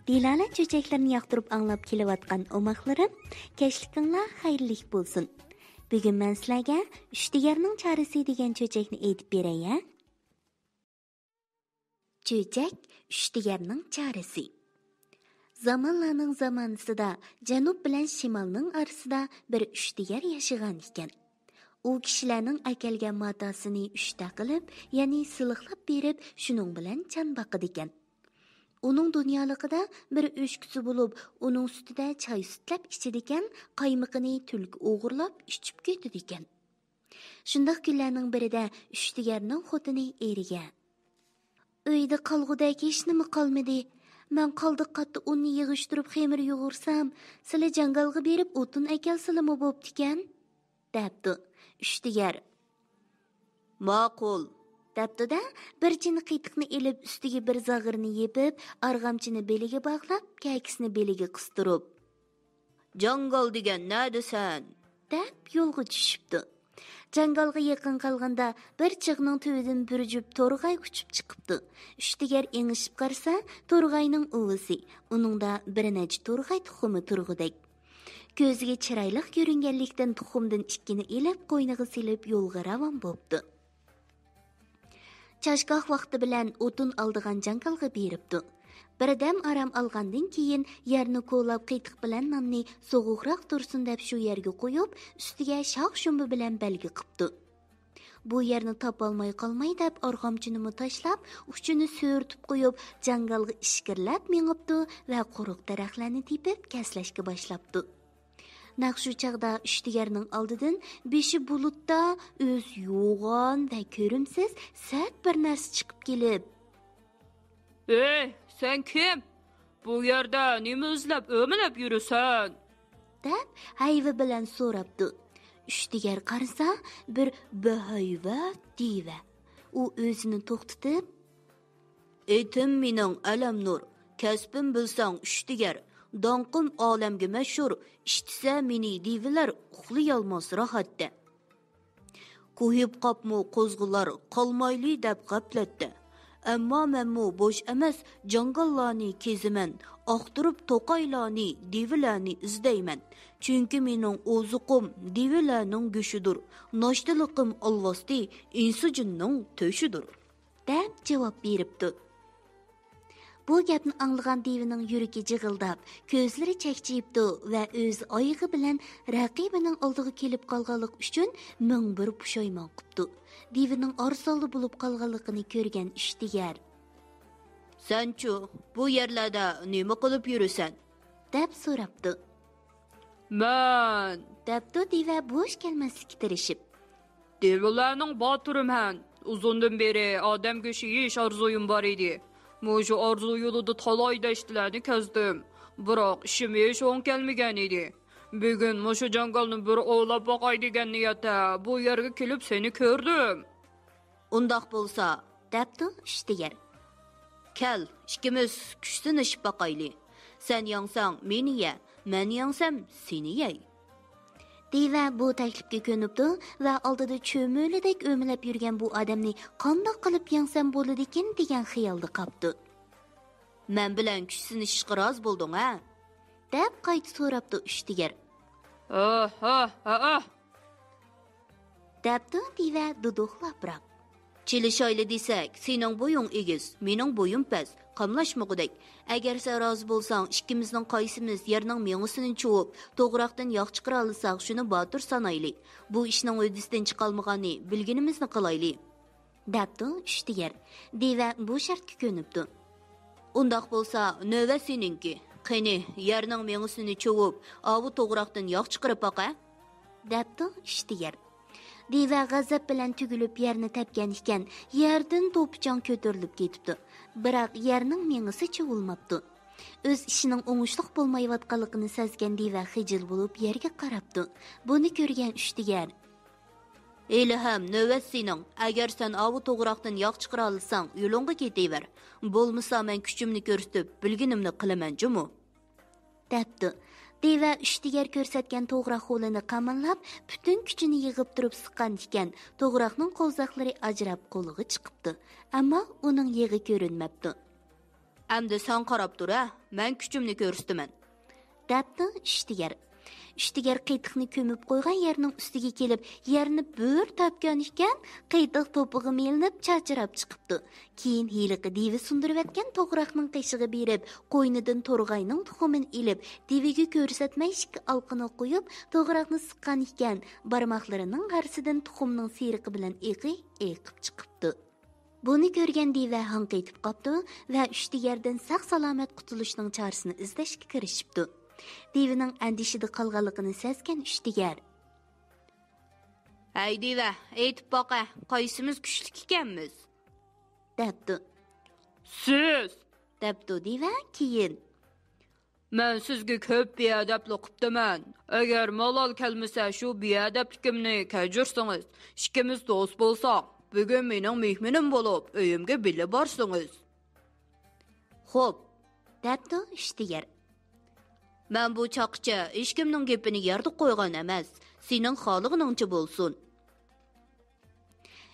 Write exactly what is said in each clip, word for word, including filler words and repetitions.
دىلالە چۆچەكلىرىنى ياقتۇرۇپ ئاڭلاپ كېلىۋاتقان ئوماقلىرىم، كەچلىكىڭلار خەيرلىك بولسۇن. بۈگۈن مەن سىلەرگە ئۈچ دىگەرنىڭ چارىسى دېگەن چۆچەكنى ئېيتىپ بېرەي ھە. چۆچەك، ئۈچ دىگەرنىڭ چارىسى. زامانلارنىڭ زامانىسىدا جەنۇب بىلەن شىمالنىڭ ئارىسىدا بىر ئۈچ دىگەر ياشىغان ئىكەن. ئۇ كىشىلەرنىڭ ئەكەلگەن ماتاسىنى ئۈچتە قىلىپ، يەنى سىلىقلاپ بېرىپ، شۇنىڭ بىلەن جان باقىدىكەن. ئۇنىڭ دۇنيالىقىدا بىر ئۆچكىسى بولۇپ، ئۇنىڭ سۈتىدە چاي سۈتلەپ ئىچىدىكەن، قايمىقىنى تۈلكە ئوغرىلاپ ئىچىپ كېتىدىكەن. شۇنداق كۈنلەرنىڭ بىرىدە ئۈچ دىگەرنىڭ خوتۇنى ئېرىگە: «ئۆيدە قالغۇدەك ھېچنېمە قالمىدى. مەن قالدۇق قاتتا ئۇننى يىغىشتۇرۇپ خېمىر يۇغۇرسام، سىلى جاڭگالغا بېرىپ ئوتۇن ئەكەلسىلىمۇ بوپتىكەن؟» دەپتۇ. ئۈچ دىگەر: «ماقۇل» دەپتۇ-دە، بىر چىنە قېتىقنى ئېلىپ، ئۈستىگە بىر زاغرىنى يېپىپ، ئارغامچىنى بېلىگە باغلاپ، كەكىسىنى بېلىگە قىستۇرۇپ: «جاڭگال دېگەن نەدىسەن؟» دەپ يولغا چۈشۈپتۇ. جاڭگالغا يېقىن قالغاندا، بىر چىغنىڭ تۈۋىدىن بىر جۈپ تورغاي ئۇچۇپ چىقىپتۇ. ئۈچ دىگەر ئېڭىشىپ قارىسا، تورغاينىڭ ئۇۋىسى، ئۇنىڭدا بىر نەچچە تورغاي تۇخۇمى تۇرغۇدەك. كۆزىگە چىرايلىق كۆرۈنگەنلىكتىن، تۇخۇمدىن ئىككىنى ئېلىپ، قوينىغا سېلىپ، يولغا راۋان بوپتۇ. چاشگاھ ۋاقتى بىلەن ئوتۇن ئالىدىغان جاڭگالغا بېرىپتۇ. بىردەم ئارام ئالغاندىن كېيىن، يەرنى كولاپ، قېتىق بىلەن ناننى سوغۇقراق تۇرسۇن دەپ، شۇ يەرگە قويۇپ، ئۈستىگە شاخ-شۇمبا بىلەن بەلگە قىپتۇ. بۇ يەرنى تاپالماي قالماي دەپ، ئارغامچىنىمۇ تاشلاپ، ئۇچىنى سۈرتۈپ قويۇپ، جاڭگالغا ئىچكىرىلەپ مېڭىپتۇ ۋە قۇرۇق دەرەخلەرنى تېپىپ، كەسلەشكە باشلاپتۇ. نەق شۇ چاغدا ئۈچ دىگەرنىڭ ئالدىدىن بېشى بۇلۇتتا، ئۆزى يوغان ۋە كۆرۈمسىز سەت بىر نەرسە چىقىپ كېلىپ: «ئەي، سەن كىم؟ بۇ يەردە نېمە ئىزدەپ، ئۆمىلەپ يۈرىسەن؟» دەپ ھەيۋە بىلەن سوراپتۇ. ئۈچ دىگەر قارىسا، بىر بەھەيۋەت دىۋە. ئۇ ئۆزىنى توختىتىپ: «ئېتىم مېنىڭ ئەلەمنۇر، كەسپىم بىلسەڭ ئۈچ دىگەر، داڭقىم ئالەمگە مەشھۇر، ئىشتىسە مېنى دىۋىلەر، ئۇخلىيالماس راھەتتە. كويۇپ قاپمۇ قوزغىلار، قالمايلى دەپ غەپلەتتە. ئەمما مەنمۇ بوش ئەمەس، جاڭگاللارنى كېزىمەن، ئاختۇرۇپ توقايلارنى، دىۋىلەرنى ئىزدەيمەن. چۈنكى مېنىڭ ئوزۇقۇم دىۋىلەرنىڭ گۆشىدۇر، ناشتىلىقىم ئالۋاستى ئىنسۇجىننىڭ تۆشىدۇر.» دەپ جاۋاب بېرىپتۇ. بۇ گەپنى ئاڭلىغان دىۋىنىڭ يۈرىكى جىغىلداپ، كۆزلىرى چەكچىيىپتۇ ۋە ئۆز ئايىغى بىلەن رەقىبىنىڭ ئالدىغا كېلىپ قالغانلىقى ئۈچۈن مىڭ بىر پۇشايمان قىپتۇ. دىۋىنىڭ ئارىسالدى بولۇپ قالغانلىقىنى كۆرگەن ئۈچ دىگەر: «سەنچۇ، بۇ يەرلەردە نېمە قىلىپ يۈرىسەن؟» دەپ سوراپتۇ. «مەن،» دەپتۇ دىۋە بوش كەلمەسلىككە تىرىشىپ. «دىۋىلەرنىڭ باتۇرىمەن. ئۇزۇندىن بېرى ئادەم گۆشى يېيىش ئارزۇيۇم بار ئىدى. مۇشۇ ئارزۇ يولىدا تالاي دەشتىلەرنى كەزدىم. بىراق ئىشىم ھېچ ئوڭ كەلمىگەن ئىدى. بۈگۈن مۇشۇ جاڭگالنى بىر ئوۋلاپ باقاي دېگەن نىيەتتە بۇ يەرگە كېلىپ سېنى كۆردۈم.» «ئۇنداق بولسا،» دەپتۇ ئۈچ دىگەر. «كەل، ئىككىمىز كۈچ سىنىشىپ باقايلى. سەن يەڭسەڭ مېنى يە، مەن يەڭسەم سېنى يەي.» دىۋە بۇ تەكلىپكە كۆنۈپتۇ ۋە ئالدىدا چۆمۈلىدەك ئۆمىلەپ يۈرگەن بۇ ئادەمنى قانداق قىلىپ يەڭسەم بولىدىكىن دېگەن خىيالدا قاپتۇ. «مەن بىلەن كۈچ سىنىشىشقا رازى بولدۇڭ ھە؟» دەپ قايتا سوراپتۇ ئۈچ دىگەر. «ھە، ھە، ھە، ھە.» دەپتۇ دىۋە دۇدۇقلاپراق. «چېلىشايلى دېسەك، سېنىڭ بويۇڭ ئېگىز، مېنىڭ بويۇم پەس، قاملاشمىغۇدەك. ئەگەر سەن رازى بولساڭ، ئىككىمىزنىڭ قايسىمىز يەرنىڭ مېڭىسىنى چۇۋۇپ، توغراقتىن ياغ چىقىرالايساق، شۇنى باتۇر سانايلى. بۇ ئىشنىڭ ھۆددىسىدىن چىقالمىغاننى بىلگىنىمىزنى قىلايلى.» دەپتۇ ئۈچ دىگەر. دىۋە بۇ شەرتكە كۆنۈپتۇ. «ئۇنداق بولسا، نۆۋەت سېنىڭكى. قېنى، يەرنىڭ مېڭىسىنى چۇۋۇپ، ئاۋۇ توغراقتىن ياغ چىقىرىپ باقە.» دەپتۇ ئۈچ دىگەر. دىۋە غەزەپ بىلەن تۈگۈلۈپ يەرنى تەپكەن ئىكەن، يەردىن توپىچاڭ كۆتۈرۈلۈپ كېتىپتۇ. بىراق يەرنىڭ مېڭىسى چۇۋۇلماپتۇ. ئۆز ئىشىنىڭ ئوڭۇشلۇق بولمايۋاتقانلىقىنى سەزگەن دىۋە خىجىل بولۇپ يەرگە قاراپتۇ. بۇنى كۆرگەن ئۈچ دىگەر. «ھېلىھەم نۆۋەت سېنىڭ. ئەگەر سەن ئاۋۇ توغراقتىن ياغ چىقىرالىساڭ، يولۇڭغا كېتىۋەر. بولمىسا مەن كۈچۈمنى كۆرسىتىپ، بىلگىنىمنى قىلىمەن جۇمۇ.» دەپتۇ. دىۋە ئۈچ دىگەر كۆرسەتكەن توغراق ھولىنى قاماللاپ، پۈتۈن كۈچىنى يىغىپ تۇرۇپ سىققان ئىكەن، توغراقنىڭ قوۋزاقلىرى ئاجراپ قولىغا چىقىپتۇ. ئەمما ئۇنىڭ يېغى كۆرۈنمەپتۇ. ئەمدى سەن قاراپ تۇر ھە، مەن كۈچۈمنى كۆرسىتىمەن، دەپتۇ ئۈچتىگەر. ئۈچتىگەر قېتىقنى كۆمۈپ قويغان يەرنىڭ ئۈستىگە كېلىپ، يەرنى بىر تەپكەن ئىكەن، قېتىق توپىغا مىلىنىپ چاچراپ چىقىپتۇ. كېيىن ھېلىقى دىۋە سۇندۇرۇۋەتكەن توغراقنىڭ قېشىغا بېرىپ، قوينىدىن تورغاينىڭ تۇخۇمىنى ئېلىپ، دىۋىگە كۆرسەتمەي ئىككى ئالىقىنى قويۇپ، توغراقنى سىققان ئىكەن، بارماقلىرىنىڭ ئارىسىدىن تۇخۇمنىڭ سېرىقى بىلەن ئېقى ئېقىپ چىقىپتۇ. بۇنى كۆرگەن دىۋە ھاڭقىتىپ قاپتۇ ۋە ئۈچتىگەردىن ساق-سالامەت قۇتۇلۇشنىڭ چارىسىنى ئىزدەشكە كىرىشىپتۇ. دىۋىنىڭ ئەندىشىدە قالغانلىقىنى سەزگەن ئۈچتىگەر، ھەي دىۋە، ئېيتىپ باقە، قايسىمىز كۈچلۈك ئىكەنمىز؟ دەپتۇ. سىز! دەپتۇ دىۋە كېيىن. مەن سىزگە كۆپ بىئەدەپلىك قىپتىمەن. ئەگەر مالال كەلمىسە، شۇ بىئەدەپلىكىمنى كەچۈرسىڭىز، ئىككىمىز دوست بولساق، بۈگۈن مېنىڭ مېھمىنىم بولۇپ، ئۆيۈمگە بىللە بارسىڭىز. خوپ، دەپتۇ ئۈچتىگەر. مەن بۇ چاغقىچە ھېچكىمنىڭ گېپىنى يەردە قويغان ئەمەس. سېنىڭ خالىغىنىڭچە بولسۇن.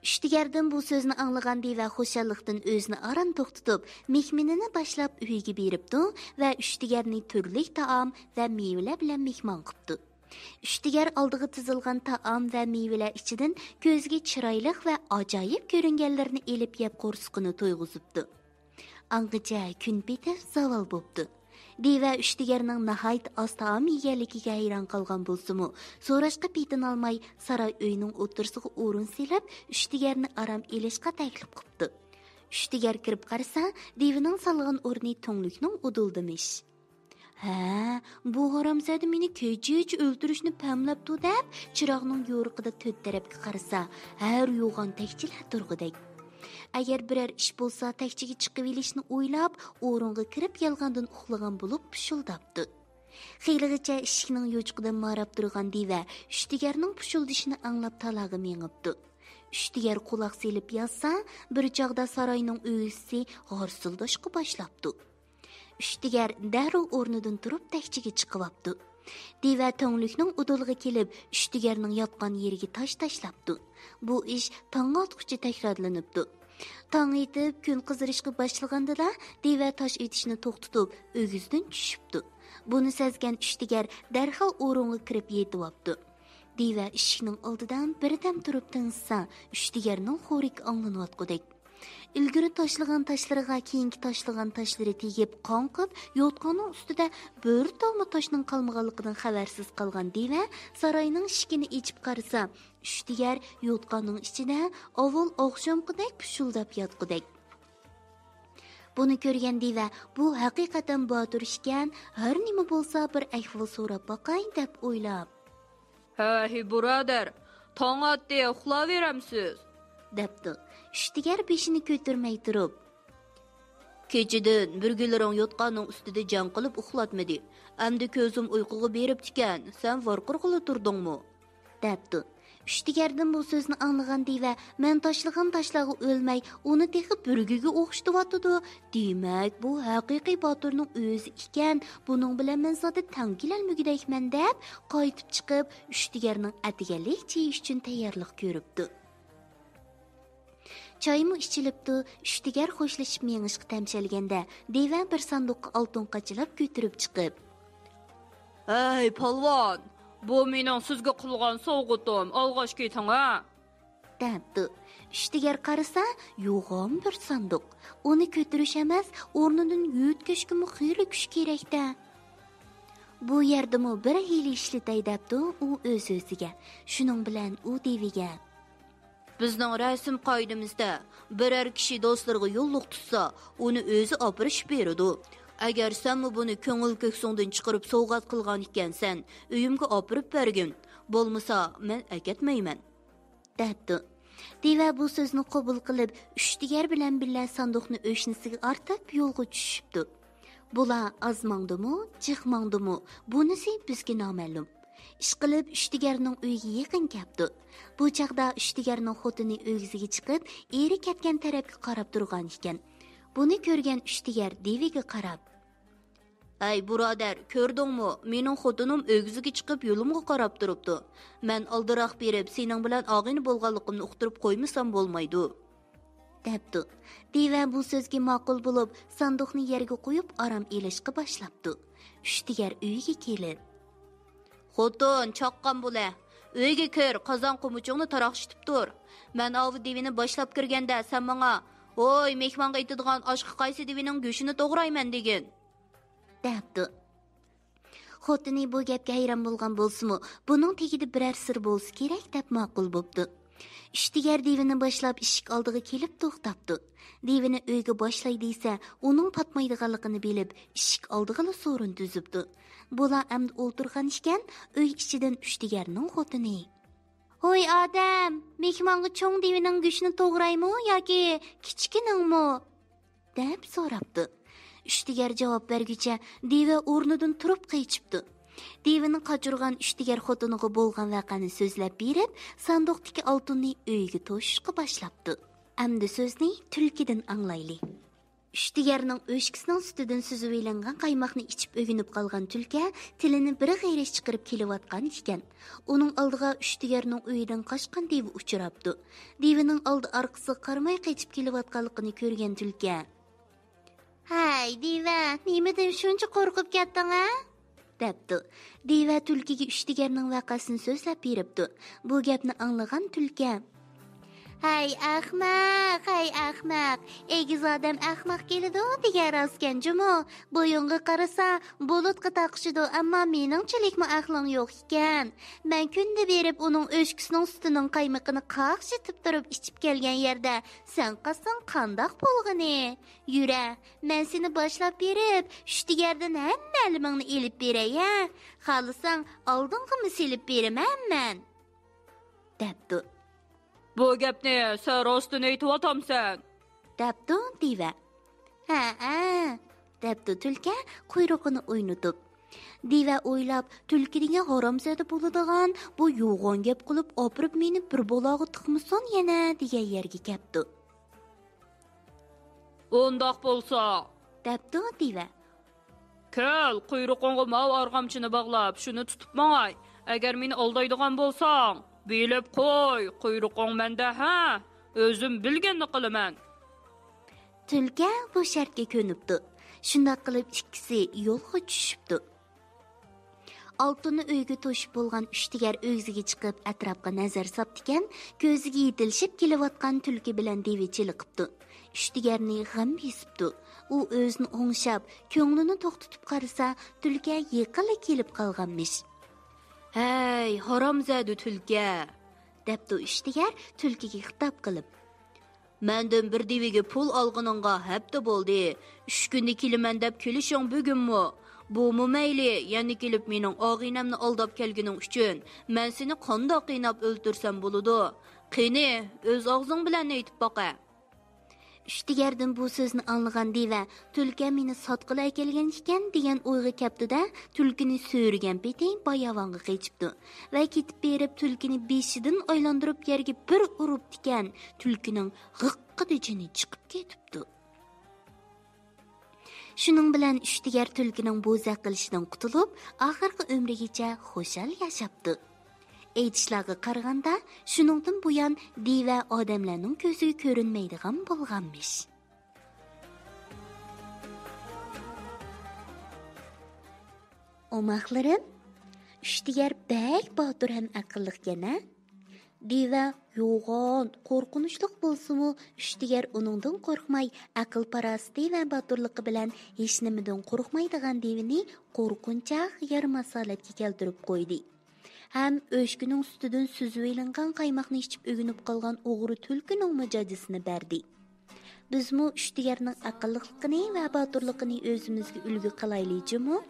ئۈچتىگەردىن بۇ سۆزنى ئاڭلىغان دىۋە خۇشاللىقتىن ئۆزىنى ئاران توختىتىپ، مېھمىنىنى باشلاپ ئۆيىگە بېرىپتۇ ۋە ئۈچتىگەرنى تۈرلۈك تائام ۋە مېۋىلەر بىلەن مېھمان قىپتۇ. ئۈچتىگەر ئالدىغا تىزىلغان تائام ۋە مېۋىلەر ئىچىدىن كۆزىگە چىرايلىق ۋە ئاجايىپ كۆرۈنگەنلىرىنى ئېلىپ يەپ قورسىقىنى تويغۇزۇپتۇ. ئاڭغىچە كۈن پېتىپ زاۋال بوپتۇ. دىۋە ئۈچتىگەرنىڭ ناھايىتى ئاز تائام يېگەنلىكىگە ھەيران قالغان بولسىمۇ، سوراشقا پېتىنالماي، ساراي ئۆينىڭ ئوتتۇرىسىغا ئورۇن سېلىپ، ئۈچتىگەرنى ئارام ئېلىشقا تەكلىپ قىپتۇ. ئۈچتىگەر كىرىپ قارىسا، دىۋىنىڭ سالغان ئورنى تۈڭلۈكنىڭ ئۇدۇلىدىمىش. ھە، بۇ ھارامزادە مېنى كېچىچە ئۆلتۈرۈشنى پەملەپتۇ دەپ، چىراغنىڭ يورۇقىدا تۆت تەرەپكە قارىسا، ھەر يوغان تەكچىلەر تۇرغۇدەك. ئەگەر بىرەر ئىش بولسا، تەكچىگە چىقىۋېلىشنى ئويلاپ، ئورۇنغا كىرىپ يالغاندىن ئۇخلىغان بولۇپ پۇشۇلداپتۇ. خېلىغىچە ئىشىكنىڭ يوچۇقىدىن ماراپ تۇرغان دىۋە ئۈچتىگەرنىڭ پۇشۇلدىشىنى ئاڭلاپ تالاغا مېڭىپتۇ. ئۈچتىگەر قۇلاق سېلىپ ياتسا، بىر چاغدا ساراينىڭ ئۆگزىسى غارسىلداشقا باشلاپتۇ. ئۈچتىگەر دەررۇ ئورنىدىن تۇرۇپ تەكچىگە چىقىۋاپتۇ. دىۋە تۈڭلۈكنىڭ ئۇدۇلىغا كېلىپ، ئۈچتىگەرنىڭ ياتقان يېرىگە تاش تاشلاپتۇ. بۇ ئىش تاڭ ئاتقۇچە تەكرارلىنىپتۇ. تاڭ ئېتىپ، كۈن قىزىرىشقا باشلىغاندىلا، دىۋە تاش ئېتىشنى توختىتىپ، ئۆگزىدىن چۈشۈپتۇ. بۇنى سەزگەن ئۈچتىگەر دەرھال ئورۇنغا كىرىپ يېتىۋاپتۇ. دىۋە ئىشىكنىڭ ئالدىدا بىردەم تۇرۇپ تىڭشىسا، ئۈچتىگەرنىڭ خورىكى ئاڭلىنىۋاتقۇدەك. ئىلگىرى تاشلىغان تاشلىرىغا كېيىنكى تاشلىغان تاشلىرى تېگىپ، قاڭقىپ، يوتقاننىڭ ئۈستىدە بىر تالما تاشنىڭ قالمىغانلىقىدىن خەۋەرسىز قالغان دىۋە ساراينىڭ ئىشىكىنى ئېچىپ قارىسا، ئۈچتىگەر يوتقاننىڭ ئىچىدە ئاۋۋال ئاخشامقىدەك پۇشۇلداپ ياتقۇدەك. بۇنى كۆرگەن دىۋە، بۇ ھەقىقەتەن باتۇر ئىكەن، ھەر نېمە بولسا بىر ئەھۋال سوراپ باقاي دەپ ئويلاپ. ھەي بۇرادەر، تاڭ ئاتتى، ئۇخلاۋېرەمسىز؟ دەپتۇ. ئۈچتىگەر بېشىنى كۆتۈرمەي تۇرۇپ. كېچىدىن بۈرگۈلىرىڭ يوتقاننىڭ ئۈستىدە جەڭ قىلىپ ئۇخلاتمىدى. ئەمدى كۆزۈم ئۇيقۇغا بېرىپتىكەن، سەن ۋارقىرىغىلى تۇردۇڭمۇ؟ دەپتۇ. ئۈچتىگەردىن بۇ سۆزنى ئاڭلىغان دىۋە، مەن تاشلىغان تاشلارغا ئۆلمەي، ئۇنى تېخى بۈرگۈگە ئوخشىتىۋاتىدۇ. دېمەك، بۇ ھەقىقىي باتۇرنىڭ ئۆزى ئىكەن، بۇنىڭ بىلەن مەن زادى تەڭ كېلەلمىگۈدەكمەن دەپ، قايتىپ چىقىپ، ئۈچتىگەرنىڭ ئەتىگەنلىك چېيى ئۈچۈن تەييارلىق كۆرۈپتۇ. چايمۇ ئىچىلىپتۇ، ئۈچتىگەر خوشلىشىپ مېڭىشقا تەمشەلگەندە، دىۋە بىر ساندۇققا ئالتۇن قاچىلاپ كۆتۈرۈپ چىقىپ. ھەي پالۋان، بۇ مېنىڭ سىزگە قىلغان سوۋغىتىم، ئالغاچ كېتىڭ ھە! دەپتۇ. ئۈچتىگەر قارىسا، يوغان بىر ساندۇق. ئۇنى كۆتۈرۈش ئەمەس، ئورنىدىن يۆتكەشكىمۇ خېلى كۈچ كېرەك-دە. بۇ يەردىمۇ بىر ھىيلە ئىشلىتەي دەپتۇ ئۇ ئۆز-ئۆزىگە. شۇنىڭ بىلەن ئۇ دىۋىگە. بىزنىڭ رەسىم قائىدىمىزدە، بىرەر كىشى دوستلىرىغا يوللۇق تۇتسا، ئۇنى ئۆزى ئاپىرىشىپ بېرىدۇ. ئەگەر سەنمۇ بۇنى كۆڭۈل كۆكسۈڭدىن چىقىرىپ سوۋغات قىلغان ئىكەنسەن، ئۆيۈمگە ئاپىرىپ بەرگىن. بولمىسا، مەن ئەكەتمەيمەن. دەپتۇ. دىۋە بۇ سۆزنى قوبۇل قىلىپ، ئۈچتىگەر بىلەن بىللە ساندۇقنى ئۆشنىسىگە ئارتىپ يولغا چۈشۈپتۇ. بۇلار ئاز ماڭدىمۇ، جىق ماڭدىمۇ، بۇنىسى بىزگە نامەلۇم. ئىشقىلىپ، ئۈچتىگەرنىڭ ئۆيىگە يېقىن كەپتۇ. بۇ چاغدا ئۈچتىگەرنىڭ خوتۇنى ئۆگزىگە چىقىپ، ئېرى كەتكەن تەرەپكە قاراپ تۇرغان ئىكەن. بۇنى كۆرگەن ئۈچتىگەر دىۋىگە قاراپ. ھەي بۇرادەر، كۆردۈڭمۇ؟ مېنىڭ خوتۇنۇم ئۆگزىگە چىقىپ يولۇمغا قاراپ تۇرۇپتۇ. مەن ئالدىراق بېرىپ، سېنىڭ بىلەن ئاغىنە بولغانلىقىمنى ئۇقتۇرۇپ قويمىسام بولمايدۇ. دەپتۇ. دىۋە بۇ سۆزگە ماقۇل بولۇپ، ساندۇقنى يەرگە قويۇپ، ئارام ئېلىشقا باشلاپتۇ. ئۈچتىگەر ئۆيگە كېلىپ، «خوتۇن، چاققان بولە. ئۆيگە كىر، قازان قومۇچۇڭنى تاراقشىتىپ تۇر. مەن ئاۋۇ دىۋىنى باشلاپ كىرگەندە، سەن ماڭا، ھوي، مېھمانغا ئېتىدىغان ئاشقا قايسى دىۋىنىڭ گۆشىنى توغرايمەن دېگىن» دەپتۇ. خوتۇنى بۇ گەپكە ھەيران بولغان بولسىمۇ، بۇنىڭ تېگىدە بىرەر سىر بولسا كېرەك دەپ ماقۇل بوپتۇ. ئۈچتىگەر دىۋىنى باشلاپ ئىشىك ئالدىغا كېلىپ توختاپتۇ. دىۋىنى ئۆيگە باشلاي دېسە، ئۇنىڭ پاتمايدىغانلىقىنى بىلىپ، ئىشىك ئالدىغىلا سورۇن تۈزۈپتۇ. بۇلار ئەمدى ئولتۇرغان ئىكەن، ئۆي ئىچىدىن ئۈچتىگەرنىڭ خوتۇنى، «ھوي ئادەم، مېھمانغا چوڭ دىۋىنىڭ گۆشىنى توغرايمۇ ياكى كىچىكىنىڭمۇ؟» دەپ سوراپتۇ. ئۈچتىگەر جاۋاب بەرگۈچە دىۋە ئورنىدىن تۇرۇپ قېچىپتۇ. دىۋىنى قاچۇرغان ئۈچتىگەر خوتۇنىغا بولغان ۋەقەنى سۆزلەپ بېرىپ، ساندۇقتىكى ئالتۇننى ئۆيگە توشۇشقا باشلاپتۇ. ئەمدى سۆزنى تۈلكىدىن ئاڭلايلى. ئۈچتىگەرنىڭ ئۆچكىسىنىڭ سۈتىدىن سۈزۈۋېلىنغان قايماقنى ئىچىپ ئۆگىنىپ قالغان تۈلكە تىلىنى بىر غېرىش چىقىرىپ كېلىۋاتقان ئىكەن. ئۇنىڭ ئالدىغا ئۈچتىگەرنىڭ ئۆيىدىن قاچقان دىۋە ئۇچراپتۇ. دىۋىنىڭ ئالدى ئارقىسىغا قارىماي قېچىپ كېلىۋاتقانلىقىنى كۆرگەن تۈلكە، «ھەي، دىۋە، نېمىدىن شۇنچە قورقۇپ كەتتىڭ، ھە؟» دەپتۇ. دىۋە تۈلكىگە ئۈچتىگەرنىڭ ۋەقەسىنى سۆزلەپ بېرىپتۇ. بۇ گەپنى ئاڭلىغان تۈلكە، «ھەي ئەخمەق، ھەي ئەخمەق، ئېگىز ئادەم ئەخمەق كېلىدۇ دېگەن راستكەن جۇمۇ. بويۇڭغا قارىسا، بۇلۇتقا تاقىشىدۇ، ئەمما مېنىڭچىلىكمۇ ئەقلىڭ يوق ئىكەن. مەن كۈندە بېرىپ ئۇنىڭ ئۆچكىسىنىڭ سۈتىنىڭ قايمىقىنى قاقشىتىپ تۇرۇپ ئىچىپ كەلگەن يەردە، سەن قالساڭ قانداق بولغىنى؟ يۈرە، مەن سېنى باشلاپ بېرىپ، ئۈچتىگەردىن ھەممە ئەلىمىڭنى ئېلىپ بېرەي، ھە؟ خالىساڭ، ئالدىڭغىمۇ سېلىپ بېرىمەن مەن.» دەپتۇ. «بۇ گەپنى سەن راستىن ئېيتىۋاتامسەن؟» دەپتۇ دىۋە. «ھەئە،» دەپتۇ تۈلكە قۇيرۇقىنى ئوينىتىپ. دىۋە ئويلاپ، تۈلكە دېگەن ھارامزادە بولىدىغان، بۇ يوغان گەپ قىلىپ ئاپىرىپ مېنى بىر بالاغا تىقمىسۇن يەنە دېگەن يەرگە كەپتۇ. «ئۇنداق بولسا،» دەپتۇ دىۋە. «كەل، قۇيرۇقۇڭغا ماۋۇ ئارغامچىنى باغلاپ، شۇنى تۇتۇپ ماڭاي. ئەگەر مېنى ئالدايدىغان بولساڭ، بىلىپ قوي، قۇيرۇقۇڭ مەندە، ھە؟ ئۆزۈم بىلگەننى قىلىمەن.» تۈلكە بۇ شەرتكە كۆنۈپتۇ. شۇنداق قىلىپ ئىككىسى يولغا چۈشۈپتۇ. ئالتۇننى ئۆيگە توشۇپ بولغان ئۈچتىگەر ئۆگزىگە چىقىپ ئەتراپقا نەزەر ساپتىكەن، كۆزىگە يېتىلىشىپ كېلىۋاتقان تۈلكە بىلەن دىۋە چېلىقىپتۇ. ئۈچتىگەرنى غەم بېسىپتۇ. ئۇ ئۆزىنى ئوڭشاپ، كۆڭلىنى توختىتىپ قارىسا، تۈلكە يېقىنلا كېلىپ قالغانمىش. «ھەي، ھارامزادە تۈلكە!» دەپتۇ ئۈچتىگەر تۈلكىگە خىتاب قىلىپ. «مەندىن بىر دىۋىگە پۇل ئالغىنىڭغا ھەپتە بولدى. ئۈچ كۈندە كېلىمەن دەپ كېلىشىڭ بۈگۈنمۇ؟ بۇمۇ مەيلى، يەنە كېلىپ مېنىڭ ئاغىنەمنى ئالداپ كەلگىنىڭ ئۈچۈن مەن سېنى قانداق قىيناپ ئۆلتۈرسەم بولىدۇ؟ قېنى، ئۆز ئاغزىڭ بىلەن ئېيتىپ باقە.» ئۈچتىگەردىن بۇ سۆزنى ئاڭلىغان دىۋە، «تۈلكە مېنى ساتقىلى ئەكەلگەن ئىكەن» دېگەن ئويغا كەپتۇ-دە، تۈلكىنى سۆرىگەن پېتى باياۋانغا قېچىپتۇ ۋە كېتىپ بېرىپ، تۈلكىنى بېشىدىن ئايلاندۇرۇپ يەرگە بىر ئۇرۇپتىكەن، تۈلكىنىڭ غىققىدە جېنى چىقىپ كېتىپتۇ. شۇنىڭ بىلەن ئۈچتىگەر تۈلكىنىڭ بوزەك قىلىشىدىن قۇتۇلۇپ، ئاخىرقى ئۆمرىگىچە خۇشال ياشاپتۇ. ئېيتىشلارغا قارىغاندا، شۇنىڭدىن بۇيان دىۋە ئادەملەرنىڭ كۆزىگە كۆرۈنمەيدىغان بولغانمىش. ئوماقلىرىم، ئۈچتىگەر بەك باتۇر ھەم ئەقىللىقكەن-ھە؟ دىۋە يوغان، قورقۇنچلۇق بولسىمۇ، ئۈچتىگەر ئۇنىڭدىن قورقماي، ئەقىل-پاراسىتى ۋە باتۇرلۇقى بىلەن ھېچنېمىدىن قورقمايدىغان دىۋىنى قورقۇنچاق يېرىم ھالەتكە كەلتۈرۈپ قويدى. ھەم ئۆچكىنىڭ سۈتىدىن سۈزۈۋېلىنغان قايماقنى ئىچىپ ئۆگىنىپ قالغان ئوغرى تۈلكىنىڭمۇ جاجىسىنى بەردى. بىزمۇ ئۈچتىگەرنىڭ ئەقىللىقلىقىنى ۋە باتۇرلۇقىنى ئۆزىمىزگە ئۈلگە قىلايلى جۇمۇ.